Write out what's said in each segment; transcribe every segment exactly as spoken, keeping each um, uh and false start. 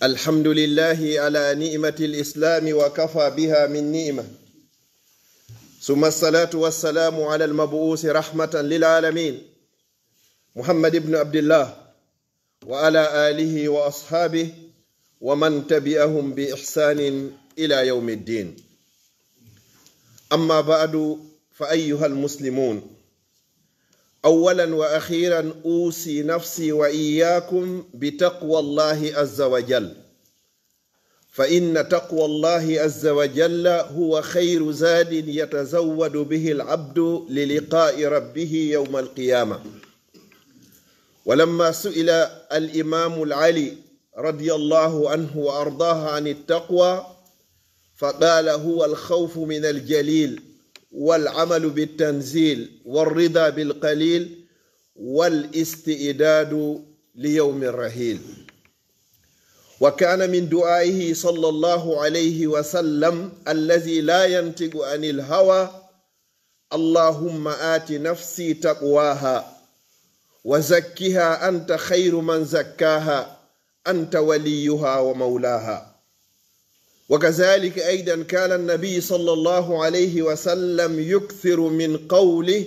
الحمد لله على نعمة الإسلام وكفى بها من نعمة. ثم الصلاة والسلام على المبعوث رحمة للعالمين محمد بن عبد الله وعلى آله وأصحابه ومن تبعهم بإحسان إلى يوم الدين. أما بعد، فأيها المسلمون، أولا وأخيرا أوصي نفسي وإياكم بتقوى الله عز وجل، فإن تقوى الله عز وجل هو خير زاد يتزود به العبد للقاء ربه يوم القيامة. ولما سئل الإمام العلي رضي الله عنه وأرضاه عن التقوى فقال: هو الخوف من الجليل، والعمل بالتنزيل، والرضا بالقليل، والاستعداد ليوم الرحيل. وكان من دعائه صلى الله عليه وسلم الذي لا ينطق عن الهوى: اللهم آت نفسي تقواها وزكها أنت خير من زكاها أنت وليها ومولاها. وكذلك أيضا كان النبي صلى الله عليه وسلم يكثر من قوله: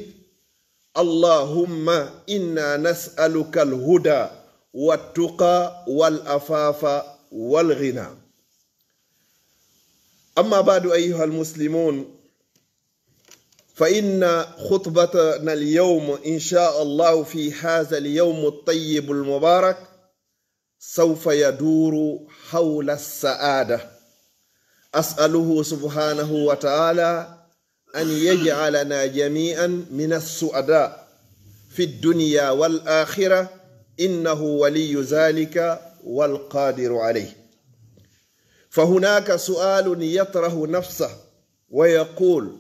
اللهم إنا نسألك الهدى والتقى والعفاف والغنى. أما بعد، أيها المسلمون، فإن خطبتنا اليوم إن شاء الله في هذا اليوم الطيب المبارك سوف يدور حول السعادة. أسأله سبحانه وتعالى أن يجعلنا جميعا من السعداء في الدنيا والآخرة، إنه ولي ذلك والقادر عليه. فهناك سؤال يطرح نفسه ويقول: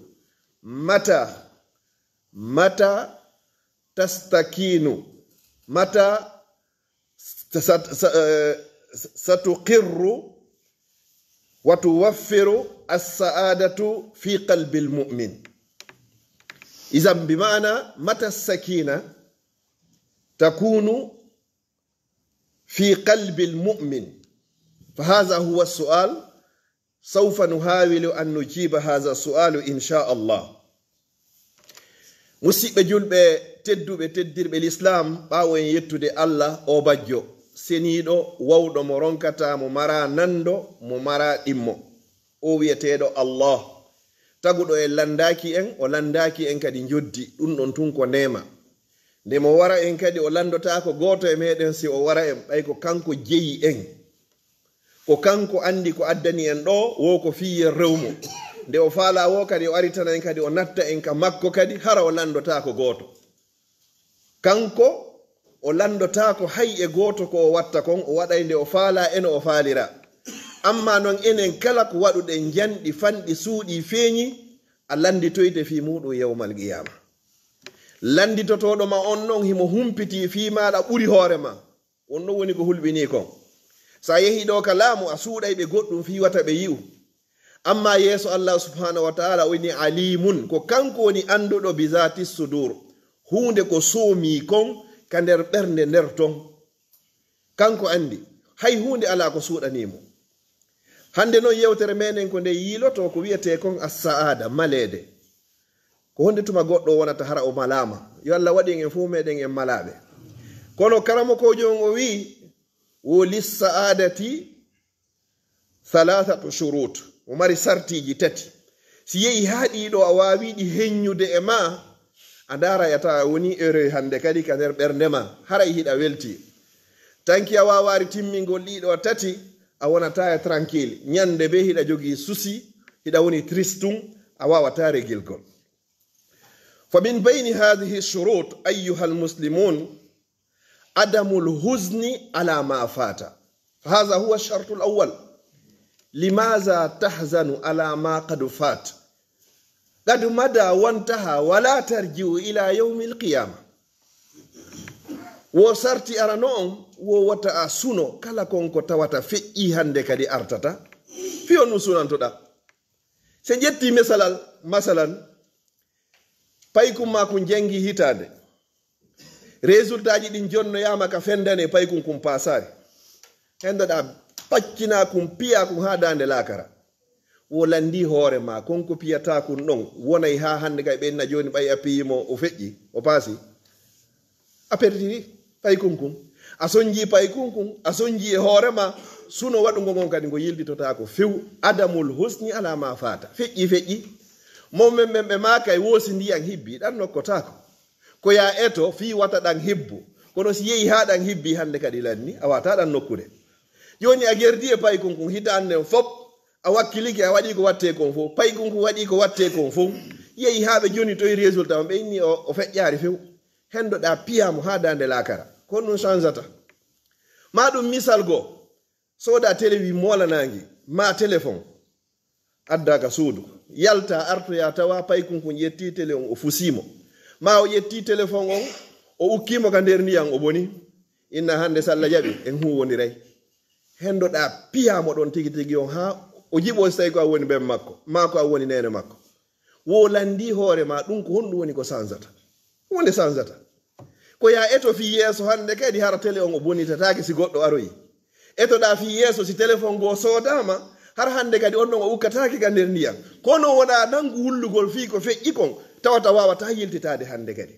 متى، متى تستكين؟ متى ست-، ست-، ستقر وتوفر السعادة في قلب المؤمن؟ إذن بمعنى متى السكينة تكون في قلب المؤمن؟ فهذا هو السؤال، سوف نحاول أن نجيب هذا السؤال إن شاء الله. Musidɓe julɓe tedduɓe, teddirɓe l'islam, ɓaawo en yettude Allah, o bajjo seniiɗo, wawɗo, mo ronkataa, mo maraa nanndo, mo maraa ɗimmo, o wiyeteeɗo Allah, taguɗo en lanndaaki en, o lanndaaki en kadi njoddi, ɗum ɗon tun ko neema. Nde mo wara en kadi, o lanndotaako gooto e meɗen si o wara en, ɓay ko kanko jeyi en. Ko kanko anndi ko addani en ɗoo, wo ko fii yen rew mo. Nde o faalaa wo kadi, o aritana en kadi, o natta en ka makko kadi, hara o lanndotaako gooto. Kanko, o lanndotaako hay e gooto ko o watta kon, o waɗay nde o faalaa e no o faalira. Amma non enen kala ko waɗuɗen njanɗi, fanɗi, suuɗi, feeñi, a lannditoyte fii muuɗum yawmal qiyaama. Lannditotooɗo ma on non himo humpitii fii maaɗa ɓuri hoore ma. On ɗon woni ko hulɓinii kon. So a yehii ɗoo ka laamu, a suuɗay ɓe goɗɗum fii wata ɓe yi'u. Amma yeeso Allah subhanahu wa ta'ala, o woni alimun, ko kanko woni annduɗo bi zati sudur, huunde ko soomii kon ka nder ɓernde nder ton. Kanko anndi, hay huunde alaa ko suuɗanii mo. Hannde non yewtere meɗen ko nde yiilotoo ko wi'etee kon as-sa'ada, maleede. Ko honde tuma goɗɗo wonata hara o malaama? Yo Allah waɗu en fof meɗen en malaaɓe. Kono karamokoojo on o wi'i, wo lissa'adati thalathatu shurut. O mari sartiiji tati. Si yehi haa ɗii ɗoo a waawi ɗi heññude e ma, a ndaara a tawa woni heure hannde kadi ka nder ɓernde ma, haray hiɗa welti. Tanki a waawaari timmingol ɗii ɗoo tati, a wonata e tranquille. Ñande bee hiɗa jogii souci, hiɗa woni triste tun, a waawataa regilgol. فمن بين هذه الشروط أيها المسلمون عدم الحزن على ما فات. فهذا هو الشرط الأول. لماذا تحزن على ما قد فات؟ قد مضى وانتهى ولا ترجع إلى يوم القيامة. Wo sarti arano on, wo wota a suno kala kon ko tawata feƴƴii hannde kadi artata. Fii honɗum sunantoɗaa? Si en ƴettii misalal, masalan, paykun maa kun janngii hitaande. Résultat ji ɗin jonnoyaama ka fendane, paykun kun paasaali. Henndoɗaa Paccinaa kun, piyaa kun haa daande laakara. Wo lanndii hoore maa, kon ko piyataa kun ɗon, wonay haa hannde kay ɓe inna jooni ɓay a piyii mo, o feƴƴi, o paasi. A pertiri paykun kun. A sonjii paykun kun, a sonjii e hoore maa, suno waɗungo ngon kadi ngo yiltitotaako few. Adamul husni alaa maa faata. Feƴƴi, feƴƴi. Mo men ɓen ɓe maakay woosi ndiyan hibbi, ɗan nokkotaako. Ko yaa eto fii wata ɗan hibbu. Kono si yehi haa ɗan hibbi hannde kadi lanni, a waataa ɗan nokkude. Jooni a gerdii e paykun kun hitaande nden fop, a wakkilike, a waɗii ko wattee kon fow. Paykun kun waɗii ko wattee kon fow. Yehi haa ɓe joni toy résultat on, ɓe inni o, o feƴƴaali few. Hendoɗaa piyaa mo haa daande laakara. Ko honɗun sansata? Maa ɗun misal goo. Soodaa tele wi moolanaangi, maa telefon. Addaa ka suudu. Yaltaa artoyaa tawaa paykun kun ƴettii tele on o fusii mo. Maa o ƴettii telefon on, o ukkii mo ka nder ndiyan o boni. Inna hannde si Alla jaɓi, en huuwondiray. Hendoɗaa piyaa mo ɗon tigi tigi on haa o jiɓoo si tawi ko an woni ben makko, maa ko an woni neene makko. Wo lanndii hoore maa ɗun ko honɗun woni ko sansata? Huunde sansata. Ko yaa eto fii yeeso hannde kadi hara tele on o bonitataake si goɗɗo aroyi. Etoɗaa fii yeeso si telefon goo soodaama, hara hannde kadi on ɗon o ukkataake ka nder ndiyan. Kono wonaa nanngu wullugol fii ko feƴƴi kon, tawata waawataa yiltitaade hannde kadi.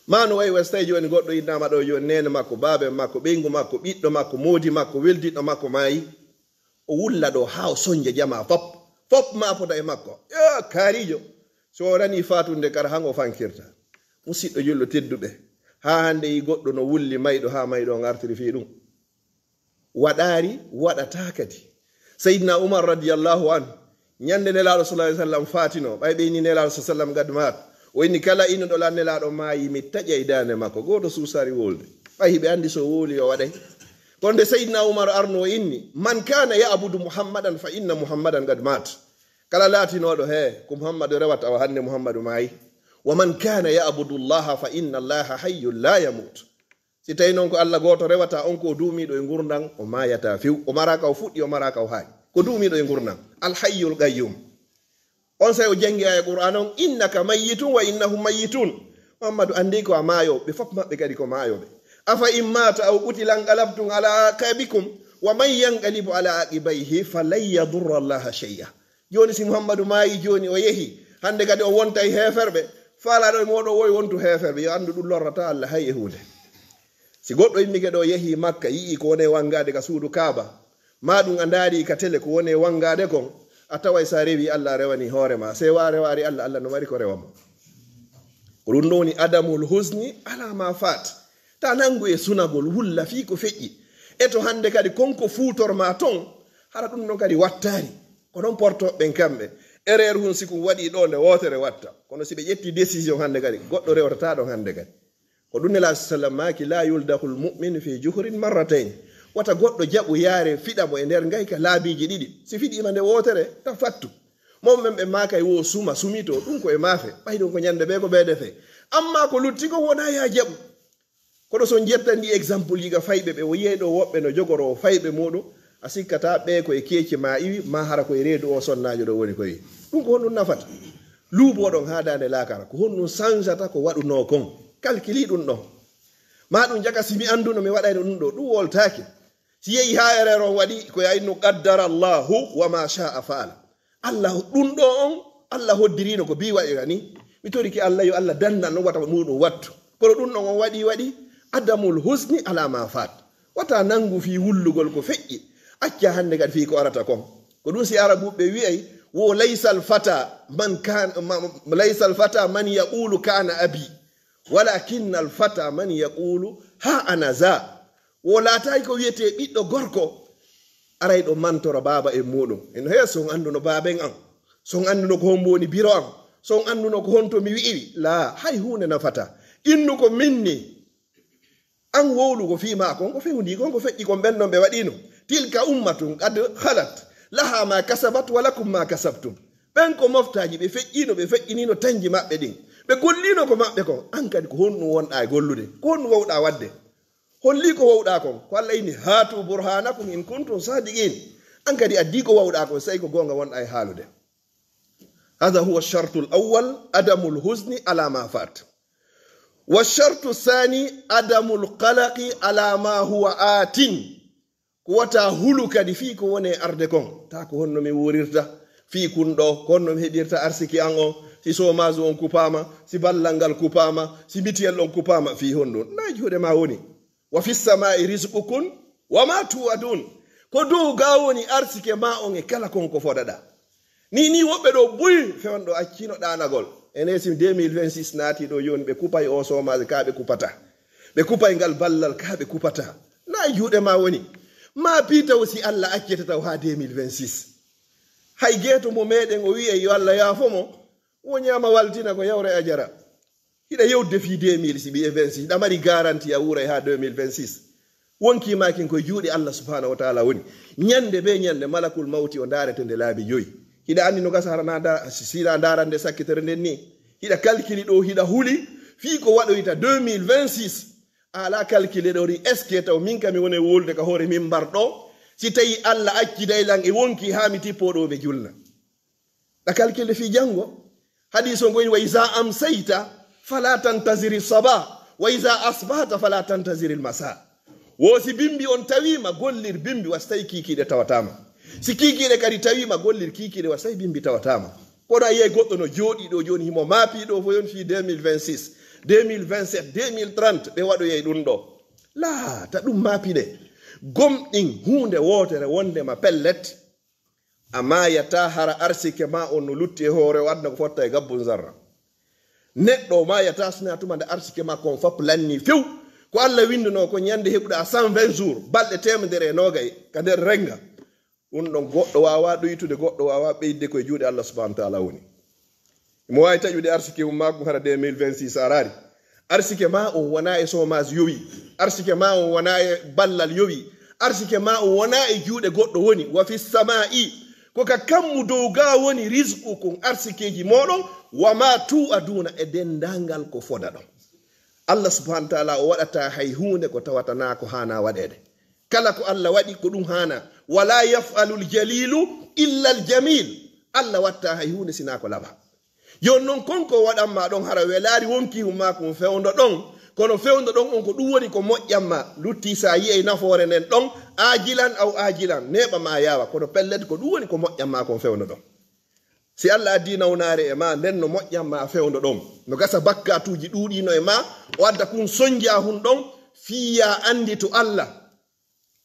Maa no wayi wa si tawi jooni goɗɗo innaama ɗoo jooni neene makko, baaben makko, ɓeyngu makko, ɓiɗɗo makko, moodi makko, weldiɗɗo makko maayi. O wulla ɗoo haa o sonja jamaa fop. Fop maa fota e makko. Yo, kaariijo. So o ranii faatunde kara han o fankirta. Musiɗɗo julɗo tedduɓe. Haa hannde yi goɗɗo no wulli mayɗo haa mayɗo on artiri fii ɗun. Waɗaari, waɗataa kadi. Seydina Umar radiyallahu anhu, ñande Nelaaɗo sallallahu alaihi wasallam faatino, ɓay ɓe inni Nelaaɗo sallallahu alaihi wasallam gadu maat. O inni kala innuɗo lan Nelaaɗo maayi, mi taƴay daande makko. Gooto suusaari wowlude. Ɓay hiɓe anndi so wowli o waɗay. Kono nde Seydina Umar arno o inni, man kana ya'budu Muhammadan fa inna Muhammadan gadu maat. Kala laatinooɗo he ko Muhammadu rewata o hannde Muhammadu maayi. Wa man kana ya'budu Allaha fa inna Allaha hayyun la yamut. Si tawi non ko Alla gooto rewata, on ko duumiiɗo e ngurndan, o maayataa few. O maraaka o fuɗɗi, o maraaka o haaɗi. Ko duumiiɗo e ngurndan. Al hayyul qayyum. On sey o jangi aya Qur'an on, innaka mayyitun wa innahum mayyitun. Muhammadu anndi ko a maayoowo, ɓe fop maɓɓe kadi ko maayooɓe. Afa in mata aw qutila inqalabtum ala aqabikum wa man yanqalibu ala aqibayhi falan yadurra Allaha shay'a. Jooni si Muhammadu maayi jooni o yehi, hannde kadi o wontay heeferɓe. Faalaaɗo e mooɗon woy wontu heeferɓe, yo anndu ɗun lorrataa Alla hay e huunde. Si goɗɗo immike ɗoo yehi Makka, yi'i ko woni e wangaade ka suudu Kaaba, maa ɗun a ndaari ka tele ko woni e wangaade kon, a taway sa rewi Alla a rewani hoore maa. Se wa rewaari Alla, Alla no mari ko rewa mo. Ko ɗun ɗon woni adamul husni ala ma faat. Ta nangu e sunagol, wulla fii ko feƴƴi. E to hannde kadi kon ko fuutor maa ton, hara ɗun ɗon kadi wattaani. Ko non portooɓe ɓen kamɓe. Erreur hun si kun waɗii ɗoo nde wootere watta. Kono si ɓe ƴetti décision hannde kadi, goɗɗo rewtataa ɗon hannde kadi. Ko ɗun Nelaaɗo sallam maaki, "La yuldahul mu'minu fi juhrin marratayn." Wata goɗɗo jaɓu yaare fiɗa mo e nder ngayka laabiiji ɗiɗi. Si fiɗiima nde wootere, ta fattu. Mo men ɓe maakay wo suma, sumito, ɗun ko e maafe. Ɓay ɗun ko ñande bee ko bee defe. Amma ko lutti ko wonaa yaa jaɓu. Kono so njettan ɗi exemple ji ga fayɓe ɓe, o yiyay ɗoo woɓɓe no jogoroo fayɓe muuɗum, a sikkataa ɓee ko e keeci maa iwi, maa hara ko e reedu oo sonnaajo ɗoo woni ko iwi. Ɗun ko honɗun nafata? Luuboɗon haa daande laakara, ko honɗun sansata ko waɗunoo kon? Kalkili ɗun ɗon. Maa ɗun jaka si mi annduno mi waɗayno ɗun ɗoo, ɗun woltaake. Si yehi haa erreur on waɗi, ko yaa innu qaddara Allahu wa ma sha'a fa'ala. Alla ɗun ɗoo on, Alla hoddiriino ko bii waɗira ni. Mi torike Alla yo Alla dannan non wata muuɗum wattu. Kono ɗun ɗon on waɗi, waɗi adamul husni ala ma faat. Wata nangu fii wullugol ko feƴƴi. Acca hannde kadi fii ko arata kon. Ko ɗun si Arabuɓe wi'ay, wo laysal fata man kan-, ma-, laysal fata man yaqulu kana abi, walakinnal fata man yaqulu ha ana za. Wo laataaki ko wi'etee ɓiɗɗo gorko arayɗo mantora baaba en muuɗum. Eno hee, so on annduno baaben an, so on annduno ko hombo woni biro an, so on annduno ko honto mi wi'iri, laa, hay huunde nafataa. Innu ko minni. An wowlu ko fii maa kon, ko fewndii kon, ko feƴƴi kon, ɓen non ɓe waɗiino. Tilka ummatun qad khalat, laha ma kasabat wa lakum ma kasabtum. Ɓen ko moftaaji, ɓe feƴƴiino, ɓe feƴƴiniino tanji maɓɓe ɗin. Ɓe golliino ko maɓɓe kon. An kadi ko honɗun wonɗaa e gollude? Ko honɗun wowɗaa waɗde? Holli ko wowɗaa kon. Ko Alla inni, "Haatu burhanakum in kuntum sadiqin." An kadi addi ko wowɗaa kon, sey ko goonga wonɗaa e haalude. Hadha huwa shartul awwal, adamul huzni ala ma fat. Wa shartu sani, adamul qalaqi ala ma huwa atin. Ko wata hulu kadi fii ko woni e arde kon. Ta ko honno mi wuurirta fii kun ɗo, ko honno mi heɓirta arsiki an on, si chômage on kupaama, si ballal ngal kupaama, si mutuelle on kupaama, fii honɗun? Na e juuɗe ma woni. Wa fis samaa'i rizqukum wa ma tu'adun. Ko dow ga woni arsike ma on e kala kon ko fodaɗa. Ni, ni woɓɓe ɗo buy fewndo accino ɗaanagol. Ene si deux mille vingt-six naati ɗo, yoni ɓe kupay o chômage ka ɓe kupata. Ɓe kupay ngal ballal ka ɓe kupata. Na e juuɗe ma woni. Ma piitaw si Allah accete taw haa deux mille vingt-six. Hay geeto mo meɗen o wi'e yo Allah yaafo mo, wo ñaama waltina ko yawre ajara. Hiɗa yewde fii deux mille si ɓi e vingt-six, hiɗa mari garanti a wuuray haa deux mille vingt-six. Wonkii maakin koye juuɗe Allah subhanahu wa taala woni. Ñande be ñande malakul mawti o ndaarete nde laabi joyi. Hiɗa anndi no gasa hara na nda-, si, si na ndaarande sakkitere nden ni. Hiɗa kalkili ɗo, hiɗa huli fii ko waɗoyta deux mille vingt-six. A ala kalkile ɗo ri, est-ce que taw min kam mi woni e wolude ka hoore mimbar ɗo? Si tawi Allah acciday lan e wonkii haa mi tippo ɗo mi julna. Ɗa kalkile fii janngo. Hadiis on ko woni, "Wa iza amsayta fala tantaziri sabah, wa iza asbahta fala tantaziri masa." Wo si bimbi on tawiima, gollir bimbi, wa si tawi kiikiiɗe tawataama. Si kiikiiɗe kadi tawiima, gollir kiikiiɗe, wa si tawi bimbi tawataama. Kono a yiyay goɗɗo no jooɗii ɗo jooni, himo maapii ɗo fof yon fii deux mille vingt-six, deux mille vingt-sept, deux mille trente, ɓe waɗoyay ɗum ɗo. Laa, ta ɗum maapii ɗe. Gomɗin huunde wootere wondema pellet. A maayataa hara arsike ma on no lutti e hoore o aduna ko fotta e gabbun zarra. Neɗɗo o maayataa sina tuma nde arsike ma kon fop lanni few. Ko Allah winndunoo ko ñande heɓuɗa cent vingt jours, balɗe teemedere e noogay ka nder renga. Ɗum ɗon goɗɗo waawaa ɗuytude, goɗɗo waawaa ɓeyde ko e juuɗe Allah subhanahu wa taala woni. Mo waawi taƴude arsike mum makko hara deux mille vingt-six araari. Arsike ma on wonaa e chômage yowi. Arsike ma on wonaa e ballal yowi. Arsike ma on wonaa e juuɗe goɗɗo woni. Wa fis samaa'i. Ko ka kammu dow ga woni rizqukum, arsikeeji mooɗon. Wa ma tu'aduna, e denndaangal ko fodaɗon. Allah subhanahu wa taala o waɗataa hay huunde ko tawata naa ko haanaa waɗeede. Kala ko Allah waɗi ko ɗum haanaa. Wala yaf'alul jalilu illal jamil. Allah waɗataa hay huunde sinaa ko laba. Jooni non, kon ko waɗan ma ɗon, hara welaari wonkii hum maa kun fewndo ɗon, kono fewndo ɗon on ko ɗum woni ko moƴƴan ma. Lutti sa yi'ay nafoore nden ɗon, aajilan aw aajilan, neeɓa ma yaawa, kono pellet ko ɗum woni ko moƴƴan ma kon fewndo ɗon. Si Allah addii nawnaare e ma, nden no moƴƴan ma fewndo ɗon. No gasa bakkaatuuji ɗuuɗiino e ma, o adda kun sonjaa hun ɗon, fii yaa anditu Allah.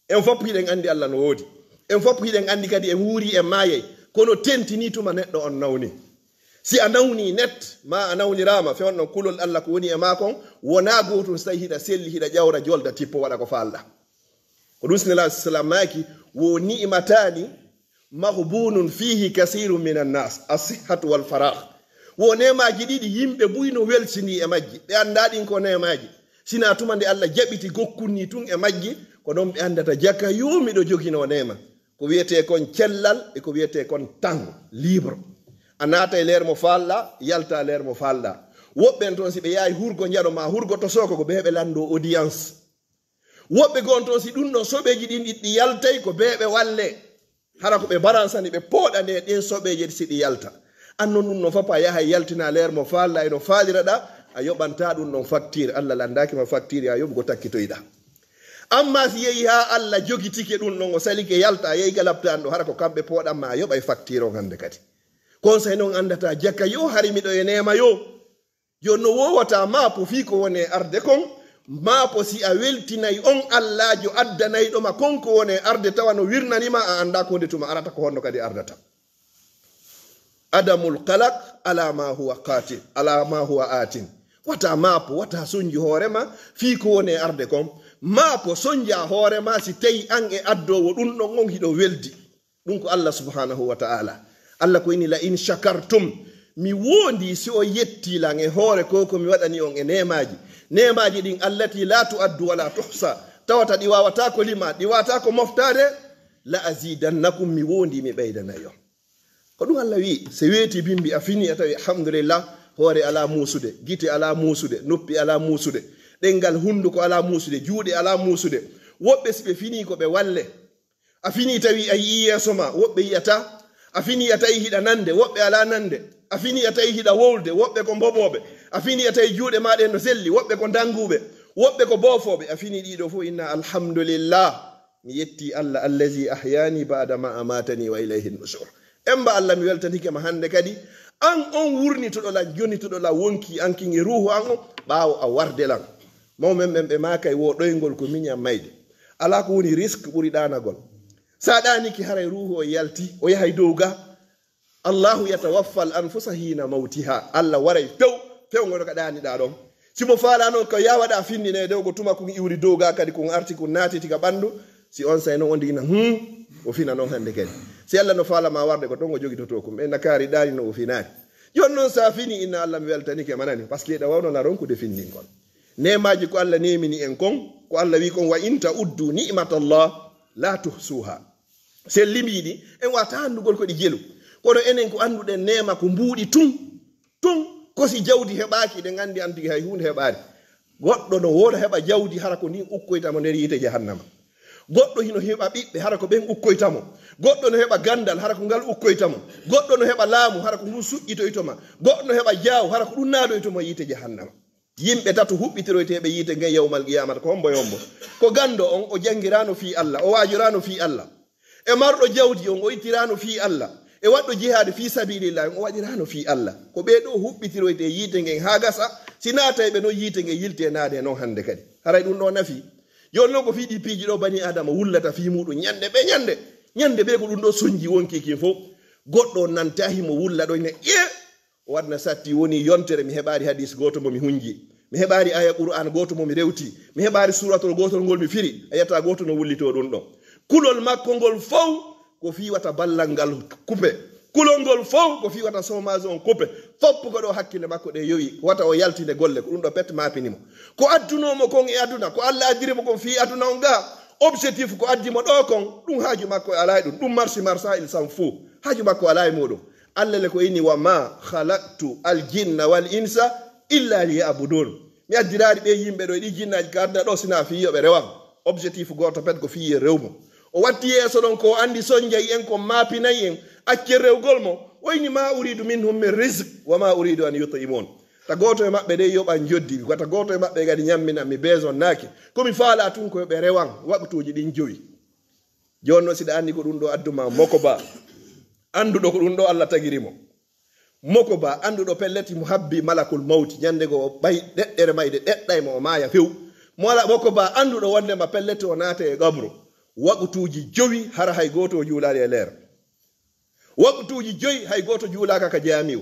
En fof hiɗen anndi Allah no woodi. En fof hiɗen anndi kadi en wuuri, en maayay. Kono tentinii tuma neɗɗo on nawni. Si a nawni net, ma a nawniraama, fewndo ɗon kulol Allah ko woni e ma kon, wonaa gootun si tawi hiɗa selli, hiɗa ƴawra, jolda, tippo, waɗa ko faalɗa. Ko ɗum si Nelaaɗo sallam maaki, wo ni'mataani maghbunun fihi kasirun minan nas, as-sihhatu wal faragh. Wo neemaaji ɗiɗi yimɓe buy no welsinii e majji. Ɓe anndaa ɗin ko neemaaji. Sinaa tuma nde Allah jaɓiti gokkun nii tun e majji, ko ɗon ɓe anndata jaka yo miɗo joginoo neema. Ko wiyetee kon cellal e ko wiyetee kon temps libre. A naata e leer mo faalɗa, yalta leer mo faalɗa. Woɓɓe en toon si ɓe yahay hurgo njaɗo ma hurgo to sooko ko ɓe heɓe lanndo audience. Woɓɓe goo toon si ɗum ɗon soɓeeji ɗin ɗi, ɗi yaltay ko ɓe ɓe walle. Hara ko ɓe baransani ɓe pooɗa nde ɗen soɓeeje si ɗi yalta. An non ɗum ɗon fof a yahay yaltina leer mo faalɗa e no faaliraɗa, a yoɓanta ɗum ɗon facture. Allah lanndaaki ma facture, a yoɓu ko takkitoyɗa. Amma si yehi haa Allah jogitike ɗum ɗon, o salike yalta, a yehi ka laptaan ɗo, hara ko kamɓe pooɗan ma, a yoɓay facture on hannde kadi. Kon say non anndata jaka yo hari miɗo e neema yo. Yo no woowata maapo fii ko woni e arde kon, maapo si a weltinay on Allaajo addanayɗo ma kon ko woni e arde tawa no wirnani ma, a anndaa ko nde tuma arata, ko honno kadi ardata. Adamul qalaq ala ma huwa qatin, ala ma huwa atin. Wata maapo, wata sonju hoore ma fii ko woni e arde kon. Maapo, sonja hoore ma si tawi an e addoowo ɗum ɗon on hiɗo weldi. Ɗum ko Allah subhanahu wa ta'ala. Allah ko inni, "La in shakartum." Mi wondi si o yetti lan e hoore ko, ko mi waɗani on e neemaaji. Neemaaji ɗin, "allati la tu'addu wa la tuhsa." Tawata ɗi waawata ko lima, ɗi waawata ko moftaade. "La azidannakum," mi wondi mi ɓeydanay on. Ko ɗum Allah wi'i, si weeti bimbi a fini a tawi, alhamdulillah, hoore ala muusude, gite ala muusude, noppi ala muusude, ɗenngal hunduko ala muusude, juuɗe ala muusude. Woɓɓe si ɓe fini ko ɓe walle. A fini tawi a yi'i yeeso ma, woɓɓe yi'ata. A fini a tawi hiɗa nande, woɓɓe ala nande. A fini a tawi hiɗa wowlde, woɓɓe ko mbomooɓe. A fini a tawi juuɗe ma ɗen no selli, woɓɓe ko danguɓe, woɓɓe ko boofooɓe. A fini ɗiɗo fof inna alhamdulillah. Mi yetti Allah, allazi ahyani ba'da ma amatani wa ilayhi nushur. Emba Allah, mi weltanike ma hannde kadi. An on wurnituɗo lan, jonnituɗo lan wonki an kin e ruuhu an on, ɓaawo a warde lan. Mawɓe men ɓe maakay wo ɗoyngol ko miñan mayde. Alaa ko woni risk ɓuri ɗaanagol. Sa ɗaaniki haray ruuhu o yalti, o yahay dow ga. Allahu yatawaffa al anfusa hina mawtiha. Allah waray few, few ngo ka ɗaaniɗaa ɗon. Si mo faala noon ko yawaɗa finndinede, ko tuma kun iwri dow ga kadi kun arti kun naatiti ka ɓanndu. Si on say noon on ndi ina, hmm, o fina noon hannde kadi. Si Allah no faala ma warde ko ton o jogitoto kun. Ɓe nakaari ɗaani no o finaani. Jon noon sa fini inna Allah mi weltanike manani. Parce que ɗa wawno la ronkude finndingol. Neemaaji ko Allah neemini en kon, ko Allah wi kon, "Wa in ta'uddu ni'matallah la tuhsuha." Sen limii ɗi, en wata anndugol ko ɗi jelu. Kono enen ko annduɗen neema ko mbuuɗi tun, tun, ko si jawdi heɓaaki, ɗen anndi an tigi hay huunde heɓaari. Goɗɗo no wooda heɓa jawdi hara ko ndin ukkoyta mo nder yiite jahannama. Goɗɗo hino heɓa ɓiɓɓe hara ko ɓen ukkoyta mo. Goɗɗo no heɓa ganndal hara ko ngal ukkoyta mo. Goɗɗo no heɓa laamu hara ko ngun suƴƴitoyto ma. Goɗɗo no heɓa jaaw hara ko ɗum naadoyto mo yiite jahannama. Yimɓe tato huɓɓitiroyteeɓe yiite ngen yawmal qiyamata ko hombo e hombo? Ko ganndo on, o janngiraano fii Allah, o waajoraano fii Allah. E marɗo jawdi on, o ittiraano fii Allah. E waɗɗo jihaade fii sabilillah on, o waɗiraano fii Allah. Ko ɓee ɗoo huɓɓitiroytee yiite ngen haa gasa, si naatay ɓe non yiite ngen yilte naade non hannde kadi. Haray ɗum ɗoo nafi. Jooni non ko fii ɗi piiji ɗoo bani Adama wullata fii muɗum ñannde ɓe ñannde. Ñannde ɓe ko ɗum ɗoo sonji wonki kin fow. Goɗɗo on nanta himo wulla ɗo ina ƴee. O waɗna satti woni yontere mi heɓaari hadis gooto mo mi hunji. Mi heɓaari aya Qur'an gooto mo mi rewti. Mi heɓaari suratol gootol ngol mi firi. A yetta gooto no wullito ɗum ɗon. Kulol makko ngol fow ko fii wata ballal ngal kupe. Kulol ngol fow ko fii wata chômage on kupe. Foppu ko ɗo hakkille makko ɗe yowi. Wata o yaltinde golle ko ɗum ɗo pet maapini mo. Ko addunoo mo kon e aduna, ko Allah addiri mo kon fii aduna on ga. Objectif ko addi mo ɗo kon, ɗum haaju makko e alaa e ɗum. Ɗum marsi marsa, il s'en fout. Haaju makko alaa e muɗum. Allah le ko inni, "Wa ma khalaqtu al jinna wal insa illa liya'budun." Mi addiraari ɓe yimɓe ɗo e ɗi jinnaaji ka aduna ɗo sina fii yo ɓe rewan. Objectif gooto pet ko fii yo rew mo. O watti yeeso ɗon ko o anndi sonjay en, ko maapinay en, acce rewgol mo. O inni, "Ma uridu minhum min rizq, wa ma uridu an yut'imun." Ta gooto e maɓɓe dey yoɓan joddi, wata gooto e maɓɓe kadi ñamminan mi beesonnaaki. Ko mi faalaa tun ko yo ɓe rewan waqtuuji ɗin jowi. Jooni non, siɗa anndi ko ɗum ɗo adduma, moko ba annduɗo ko ɗum ɗo Allah tagiri mo. Moko ba annduɗo pellet mo habbi malakul mawti, ñannde goo ɓay ɗeɗɗere mayde ɗeɗɗay mo, o maaya few. Mola, moko ba annduɗo wonde ma pellet o naata e qabru. Waqtuuji jowi hara hay gooto o juulaali e leer. Waqtuuji jowi hay gooto juulaaka ka jaamiu.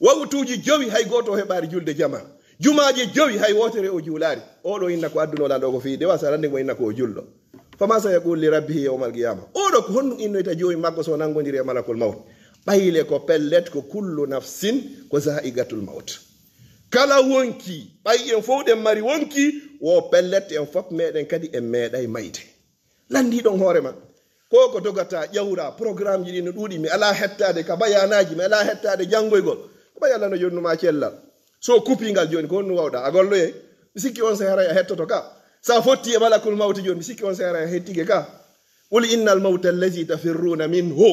Waqtuuji jowi hay gooto o heɓaari julde jama. Jumaaje jowi hay wootere o juulaari. Oɗo inna ko adduno lan ɗo ko fii dewa, sa rande mo inna ko o julɗo. Fama sa yaqul li rabbihi yawmal qiyama. Oɗo ko honɗum innoyta joomi makko so nangondiri e malakul mawt? Ɓayle ko pellet ko kullu nafsin ko za'iqatul mawt. Kala wonki, ɓay en fof ɗen mari wonki, wo pellet en fof meɗen kadi en meeɗay mayde. Lanndii ɗon hoore ma. Ko ko dogata, ƴawra, programmeji ɗi no ɗuuɗi, mi alaa hettaade ka bayaanaaji, mi alaa hettaade janngoygol. Ko ɓay Allah no jonnuma cellal. So kuppii ngal jooni, ko honɗum wawɗa? A golloyay? Mi sikki on sehara a hettoto ka. Sa fotti e malakul mawti jooni, mi sikki on sehara a hettike ka. Qul innal mawta allazi tafirruna minhu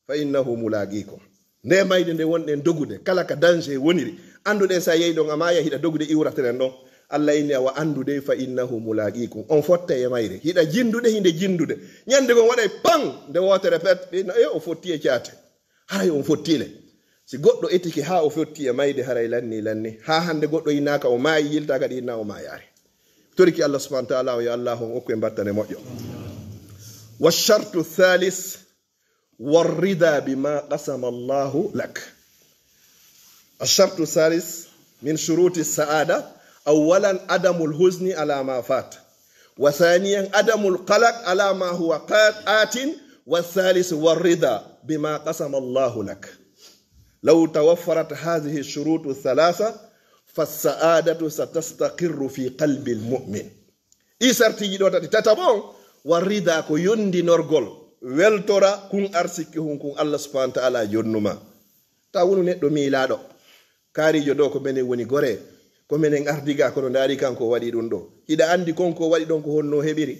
fa innahu mulaqikum. Nde mayde nde wonɗen dogude, kala ka danger woniri, annduɗen sa yehi ɗon a maaya, hiɗa dogude iwrateren ɗon. Allah inni awa anndude fa innahu mulaqikum. On fottay e mayre. Hiɗa jinndude, hinde jinndude. Ñande gon waɗay pan, nde wootere pet, ɓe na, e o fotti e caate. Haray on fotti le. Si goɗɗo etike haa o fotti e mayde, haray lanni, lanni. Haa hande goɗɗo innaaka o maayi, yilta kadi inna o maayaari. Toriki Allah subhanahu wa ta'ala, o yo Allah on okku en battane moƴƴo. Wa shartu thalis, والرضا بما قسم الله لك. الشرط الثالث من شروط السعادة، أولا عدم الحزن على ما فات، وثانيا عدم القلق على ما هو قا-، آت، والثالث والرضا بما قسم الله لك. لو توفرت هذه الشروط الثلاثة فالسعادة ستستقر في قلب المؤمن. Ɗii sartiiji ɗoo tati, tataɓo on, wa rida ko yondinorgol, weltora kun arsikke hun kun Allah subhanahu wa ta'ala jonnuma. Ta wonu neɗɗo miilaaɗo. Kaariijo ɗoo ko menen woni gore, ko menen ardi ga, kono ndaari kanko o waɗi ɗum ɗoo. Hiɗa anndi kon ko o waɗi ɗon ko honno o heɓiri?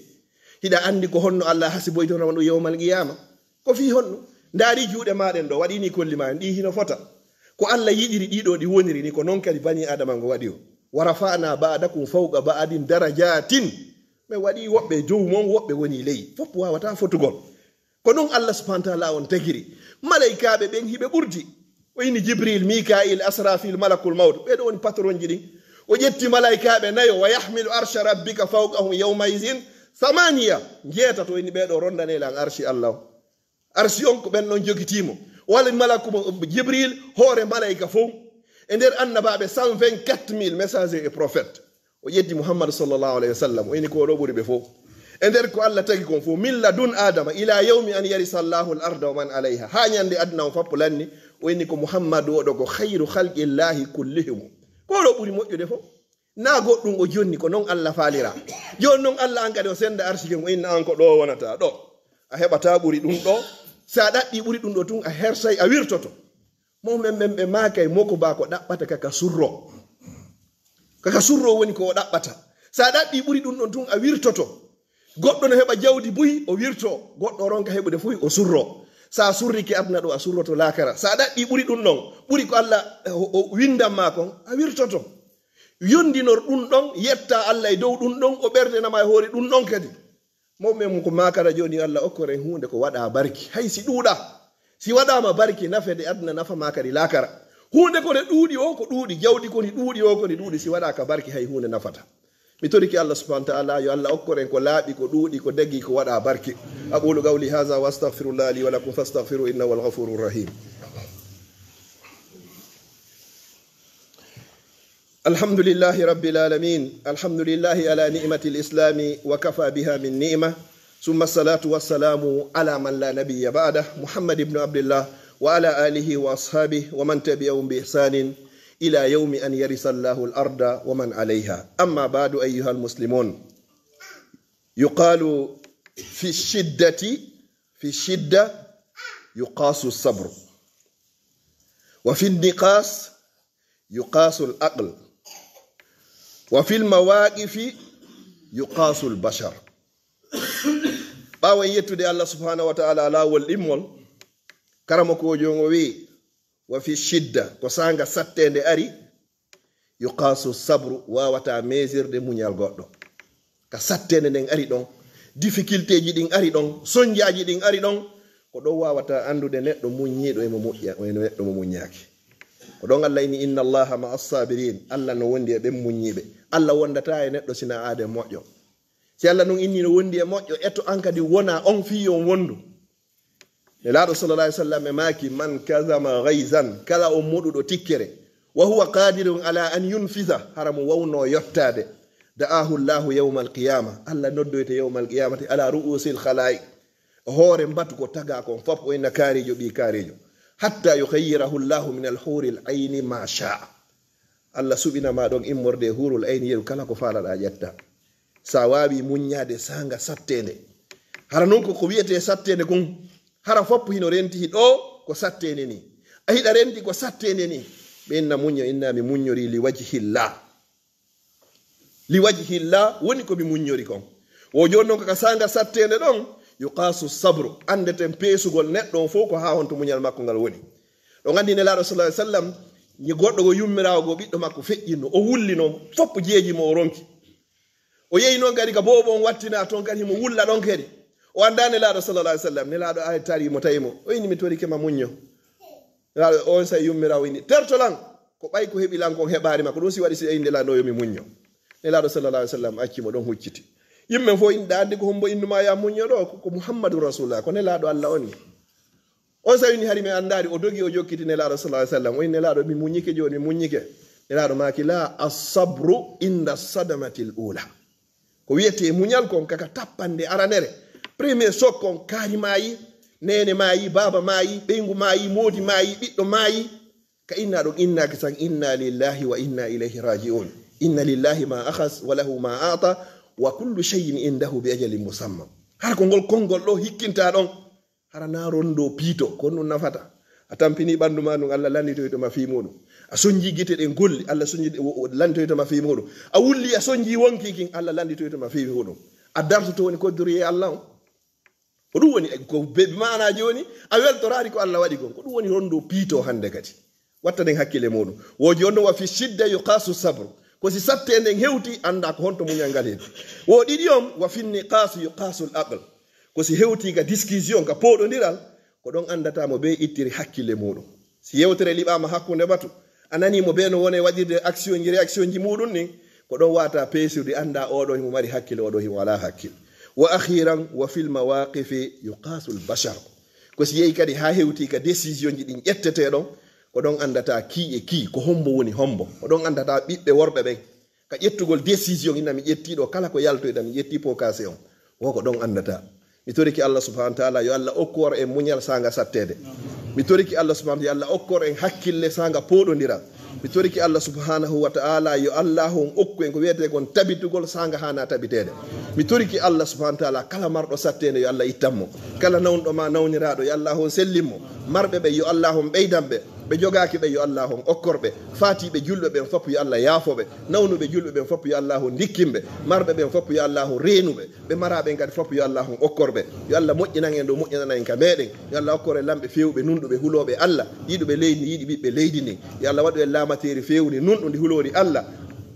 Hiɗa anndi ko honno Allah hasiboytonoma ɗum yawmal qiyama? Ko fii honno? Ndaari juuɗe maaɗen ɗoo, waɗi ni kolli ma en, ɗi hino fota. Ko Allah yiɗiri ɗii ɗoo ɗi woniri ni, ko non kadi bani Adama ngo waɗi o. Wa rafa'na ba'dakum fawqa ba'din darajatin. Ɓe waɗi woɓɓe dow mon, woɓɓe woni ley. Fof waawata fotugol. Ko noon Allah subhanahu wa taala on tagiri. Malaykaaɓe ɓen hiɓe ɓurdi. O inni Jibril, Mikail, Asrafil, Malakul Mawt. Ɓee ɗo woni patronji ɗin. O ƴetti malaykaaɓe nayo, "Wa yahmilu arsha rabbika fawqahum yawma izin samaniya." Njeetato o inni ɓee ɗo rondane lan arshi Allah o. Arsi on ko ɓen ɗon jogitiimo. Walla malaku mo, Jibril, hoore malayka fow. E nder annabaaɓe cent vingt-quatre mille messagers et prophètes. O ƴetti Muhammad sallallahu alayhi wa sallam. O inni ko o ɗo ɓuri ɓe fow. E nder ko Allah tagi kon fow. Min ladun Adama ila yawmi an yarisa Allahu al-arda wa man alayha. Haa ñande aduna on fappo lanni. O inni ko Muhammadu o ɗo ko khayru khalqillahi kullihim. Ko o ɗo ɓuri moƴƴude fow. Naa goɗɗum o jonni, ko noon Allah faalira. Jooni noon Allah an kadi o senda arsike ngu, inna an ko ɗo wonata ɗo. A heɓata ɓuri ɗum ɗo. So a ɗaɓɓi ɓuri ɗum ɗo tun, a hersay, a wirtoto. Mo men ɓen ɓe maakay moko ba ko ɗaɓɓata kaka surro. Kaka surro woni ko o ɗaɓɓata. So a ɗaɓɓi ɓuri ɗum ɗon tun, a wirtoto. Goɗɗo no heɓa jawdi buy, o wirto. Goɗɗo o ronka heɓude fuy, o surro. So a surrike aduna ɗo, a surroto laakara. So a ɗaɓɓi ɓuri ɗum ɗon, ɓuri ko Allah, o, o windan ma kon, a wirtoto. Yondinor ɗum ɗon, yetta Allah e dow ɗum ɗon, o ɓerdenama e hoore ɗum ɗon kadi. Mawɓe mum ko makara jooni Allah okkore huunde ko waɗa barki, hay si ɗuuɗa. Si waɗama barki, nafede aduna, nafa ma kadi laakara. Huunde ko ne ɗuuɗi o, ko ɗuuɗi, jawdi ko ni ɗuuɗi o, ko ni ɗuuɗi, si waɗaka barki, hay huunde nafata. Mi toriki Allah subhanahu wa ta'ala, yo Allah okkore ko laaɓi, ko ɗuuɗi, ko dagi, ko waɗa barki. أقول قولي هذا وأستغفر الله لي ولكم فاستغفروه إنه هو الغفور الرحيم. الحمد لله رب العالمين. الحمد لله على نعمة الإسلام وكفى بها من نعمة. ثم الصلاة والسلام على من لا نبي بعده، محمد بن عبد الله، وعلى آله وأصحابه ومن تبعهم بإحسان إلى يوم أن يرث الله الأرض ومن عليها. أما بعد، أيها المسلمون، يقال في الشدة، في الشدة يقاس الصبر، وفي النقاص يقاس العقل، وفي المواقف يقاس البشر. Ɓaawo en yettude Allah subhanahu wa ta'ala laawol ɗimmol, karamokoojo on o wi'i, "Wa fi shidda," ko saanga satteende ari, "yuqasu sabru," waawata meesirde muñal goɗɗo. Ka satteende nden ari ɗon, difficultéji ɗin ari ɗon, sonjaaji ɗin ari ɗon, ko ɗon waawata anndude neɗɗo muññiiɗo e mo moƴƴa-, e neɗɗo mo muññaaki. Ko ɗon Allah inni, "Inna Allaha ma'a sabirin," Allah no wondi e ɓen muññiiɓe. Allah wondata e neɗɗo sina aade moƴƴo. Si Allah nun inni no wondi e moƴƴo, eto an kadi wona on fii on wondu. Nelaaɗo sallallahu alaihi wasallam e maaki, "Man kazama ghaizan," kala on moɗuɗo tikkere, "wa huwa qadirun ala an yunfisa," hara mo wawno yottaade, "da'ahu Allahu yawmal qiyama," Allah noddoyte yawmal qiyamati, "ala ru'usil khalaiq," hoore mbatu ko taga kon fop, o inna kaarijo ɓi kaarijo, "hatta yukhayyirahu Allahu min al huril aini ma sha'a." Allah suɓina ma ɗon immorde e hurul ayni, yeru kala ko faalaɗa ƴetta. Sa waawi muññaade saanga satteende. Hara non ko, ko wiyetee satteende kon, hara foppo hino renti ɗo ko satteende ni. A hiɗa renti ko satteende ni. Ɓe inna muñño, inna mi muññori li wajhillah. Li wajhillah woni ko mi muññori kon. Wo jooni non ko ka saanga satteende ɗon, yuqasu sabru. Anndeten peesugol neɗɗo on fof ko haa honto muñal makko ngal woni. Ɗon anndi Nelaaɗo sallallahu alaihi wasallam, ni goɗɗo go yummiraawo go ɓiɗɗo makko feƴƴinno, o wullino, foppo jeeji mo o ronki. O yehi noon kadi ka boobo on wattina toon kadi himo wulla ɗon kadi. O anndaa Nelaaɗo sallallahu alaihi wasallam, Nelaaɗo ay tari mo tawi mo. O inni, "Mi torike ma muñño." Nelaaɗo on say yummiraawo inni, "Terto lan, ko ɓay ko heɓi lan kon heɓaari ma, ko ɗum si waɗi si inde lan ɗo yo mi muñño." Nelaaɗo sallallahu alaihi wasallam acci mo ɗon hucciti. Yimɓe fof inɗa anndi ko hombo innuma ya muñño ɗo, ko, ko Muhammadu Rasulullah, ko Nelaaɗo Allah on ni. On sa wini hari mi anndaari, o dogi o jokkiti Nelaaɗo sallallahu alaihi wasallam. O inni, "Nelaaɗo, mi muññike jooni, mi muññike." Nelaaɗo maaki, "La, as-sabru inda sadamatil ula." Ko wiyetee muñal kon kaka tappande aranere. Premier choc kon, kaari maayi, neene maayi, baaba maayi, ɓeyngu maayi, moodi maayi, ɓiɗɗo maayi. Ka inna ɗon innaaki san, "Inna lillahi wa inna ilayhi raji'un. Inna lillahi ma akhas wa lahu ma a'ta wa kullu shay'in indahu bi ajalin musamma." Hara ko ngol konngol ɗo hikkinta ɗon. Hara na rondo piito, ko ɗum nafata. A tampini ɓanndu ma ndun, Allah lannditoyto ma fii muɗum. A sonji gite ɗen golli, Allah sonji, o, o, lannditoyto ma fii muɗum. A wulli, a sonji wonki kin, Allah lannditoyto ma fii muɗum. A dartoto woni koddoriye Allah on. Ko ɗum woni, ko be, be maana jooni, a weltoraari ko Allah waɗi kon. Ko ɗum woni rondo piito hannde kadi. Wattanen hakkille muɗum. Wo jooni wa fi shidda yuqasu sabru. Ko si sattee nden hewti, annda ko honto muñal ngal heedi. Wo ɗiɗi on, wa finni qaasu yu qaasul aql. Ko si hewti ka discussion, ka pooɗondiral, ko ɗon anndata mo bee ittiri hakkille muuɗum. Si yewtere liɓaama hakkunde batu, a nani mo bee no woni waɗirde action ji, réaction ji muuɗum ni, ko ɗon wata peesirde, annda oɗo himo mari hakkille, oɗo himo wala hakkille. Wa akhiran, wa fil mawaqifi yuqasul bashar. Ko si yehi kadi haa hewti ka décision ji ɗin ƴetteteɗon, ko ɗon anndata kii e kii, ko hombo woni hombo. Ko ɗon anndata ɓiɓɓe worɓe ɓen. Ka ƴettugol décision, ina mi ƴetti ɗo, kala ko yaltoyta, mi ƴetti pokase on. Wo ko ɗon anndata. Mi toriki Allah subhanahu wa ta'ala, yo Allah okku worɓe en muñal saanga satteede. Mi toriki Allah subhanahu wa ta'ala, yo Allah okku worɓe en hakkille saanga pooɗondiral. Mi toriki Allah subhanahu wa ta'ala, yo Allah on okku en ko wiyetee kon tabitugol saanga haana tabiteede. Mi toriki Allah subhanahu wa ta'ala, kala marɗo satteende, yo Allah ittan mo. Kala nawnuɗo ma nawniraaɗo, yo Allah on sellin mo. Marɓe ɓe, yo Allah on ɓeydan ɓe. Ɓe jogaaki ɓe, yo Allah on okkor ɓe. Faatiiɓe julɓe ɓen fof, yo Allah yaafo ɓe. Nawnuɓe julɓe ɓen fof, yo Allah on ndikkin ɓe. Marɓe ɓen fof, yo Allah on reenu ɓe. Ɓe maraa ɓen kadi fof, yo Allah on okkor ɓe. Yo Allah moƴƴinan en ɗo moƴƴinana en ka meɗen. Yo Allah okkor en lamɓe feewɓe, nunɗuɓe, hulooɓe Allah, yiɗuɓe leydi, yiɗi ɓiɓɓe leydi ndin. Yo Allah waɗu en laamateeri feewndi, nunɗundi, huloondi Allah.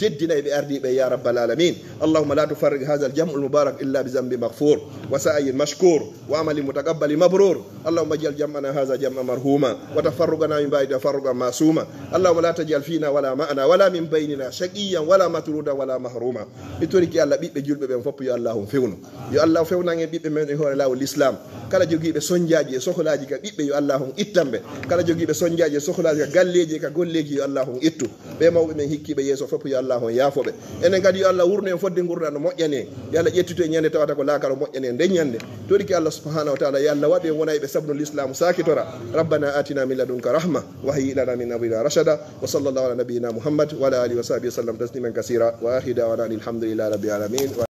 Teddinay ɓe ardiiɓe, ya rabbal alamin. اللهم لا تفرق هذا الجمع المبارك إلا بذنب مغفور وسعي مشكور وعمل متقبل مبرور. اللهم اجعل جمعنا هذا جمعا مرحوما وتفرقنا من بعده تفرقا معصوما. اللهم لا تجعل فينا ولا معنا ولا من بيننا شقيا ولا مطرودا ولا محروما. Mi toriki Allah, ɓiɓɓe julɓe ɓen fof, yo Allah on fewnu. Yo Allah fewnan en ɓiɓɓe men e hoore laawol l'islam. Kala jogiiɓe sonjaaji e sohlaaji ka ɓiɓɓe, yo Allah on ittan ɓe. Kala jogiiɓe sonjaaji e sohlaaji ka galleeji e ka golleeji, yo Allah on ittu. Ɓe mawɓe men hikkiiɓe yeeso fof, yo Allah on yaafo ɓe. Enen kadi, yo Allah wurnu en fodde ngurndan no moƴƴani en. Yo Allah ƴettitu en ñande tawata ko laakara moƴƴani en nden ñande. Toriki Allah subhanahu wa ta'ala, yo Allah waɗu en wonayɓe sabu no l'islam saakitora. ربنا آتنا من لدنك رحمة وهيئ لنا من أمرنا رشدا. وصلى الله على نبينا محمد وعلى آله وصحبه وسلم تسليما كثيرا. وآخر دعوانا أن الحمد لله رب العالمين.